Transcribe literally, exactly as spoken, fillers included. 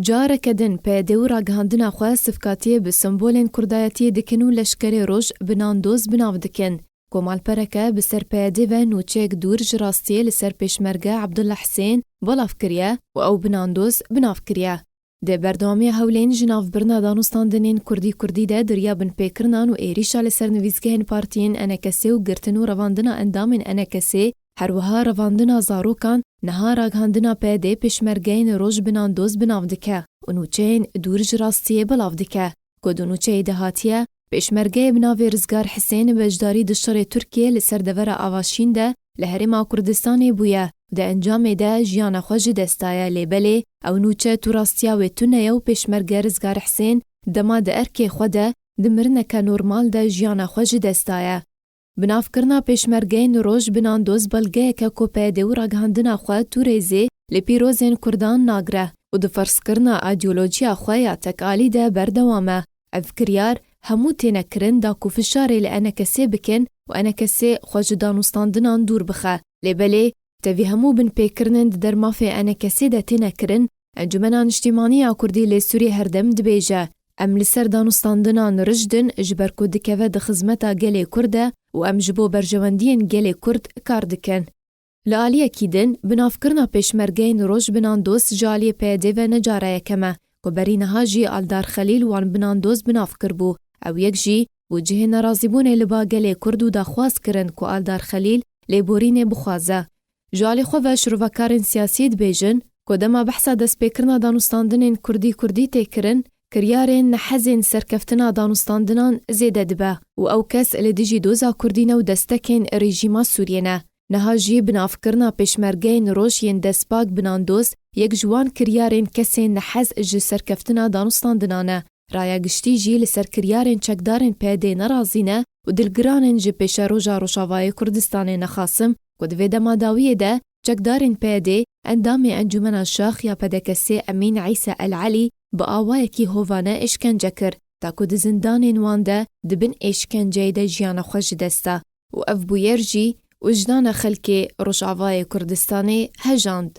Careke din P Y D û ragihandina xwe sifkatiyê bi sembolên kurdayetiyê dikin û leşkerê roj bi nandoz bi nav dikin. Komalpereke bi ser P Y D ve nûçeyek dûr ji rastiyê li ser pêşmerge Abdullah Husên belav kiriye û ew bi nandoz bi nav kiriye. Di berdewamiya hewlên ji navbirina danûstandinên kurdî-kurdî de di riya binpêkirinan û êrîşa li ser nivîsgehên partiyên E N K S û girtin û revandina endamên E N K S, her wiha revandina zarokan, niha ragihandina P Y D pêşmergeyên roj bi nandoz bi nav dike û nûçeyên dûr ji rastiyê belav dike. Ku di nûçeyê de hatiye, pêşmergeyê bi navê Rizgar Hisên beşdarî di şerê Tirkiyê li ser devera Avaşîn de li Herêma Kurdistanê bûye û di encamê de jiyana xwe ji dest daye, lê belê ew nûçe tu rastiya wê tune ye û pêşmerge Rizgar Hisên dema di erkê xwe de di mirineke normal de jiyana xwe ji dest daye. Binavkirina pêşmergeyên roj bi nandoz belgeyeke ku P Y D û ragihandina xwe tu rêzê li pîrozên Kurdan nagre û di ferzkirina îdeolojiya xwe ya tekalî de berdewam e. Ev kiryar hemû têne kirin da ku fişarê li E N K S bikin û E N K S xwe ji danûstandinan dûr bixe. Lê belê, tevî hemû binpêkirinên di dermafê E N K S de têne kirin, Encûmena Niştîmanî ya Kurdî li Sûriyê herdem dibêje, em li ser danûstandinan rijd in, ji ber ku dikeve di xizmeta gelê Kurd de û em ji bo berjewendiyên gelê Kurd kar dikin. Li aliyekî din, binavkirina pêşmergeyên roj bi nandoz ji aliyê P Y D ve ne cara yekem e, ku berî niha jî Aldar Xelîl wan bi nandoz bi nav kiribû. Ew yek jî bû cihê nerazîbûnê li ba gelê Kurd û daxwaz kirin ku Aldar Xelîl lêborînê bixwaze. Ji alî xwe ve şirovekarên siyasî dibêjin ku dema behsa destpêkirina danûstandinên kurdî-kurdî tê kirin, kiryarên nehezên serkeftina danûstandinan zêde dibe û ew kes li dijî doza kurdî ne û destekên rejîma Sûriyê ne. Niha jî binavkirina pêşmergeyên roj yên destpak bi nandoz yek ji wan kiryarên kesên nehez ji serkeftina danûstandinan e. Raya giştî jî li ser kiryarên çekdarên P Y D nerazî ne û dilgiran in ji pêşeroja Rojavayê Kurdistanê. Nexasim ku di vê dema dawiyê de çekdarên P Y D endamê Encûmena Şax ya P D K S Emîn Îsa El Elî bi awayekî hovane êşkence kir, ta ku di zindanên wan de di bin êşkenceyê de jiyana xwe ji dest da û ev bûyer jî wijdana xelkê Rojavayê Kurdistanê hejand.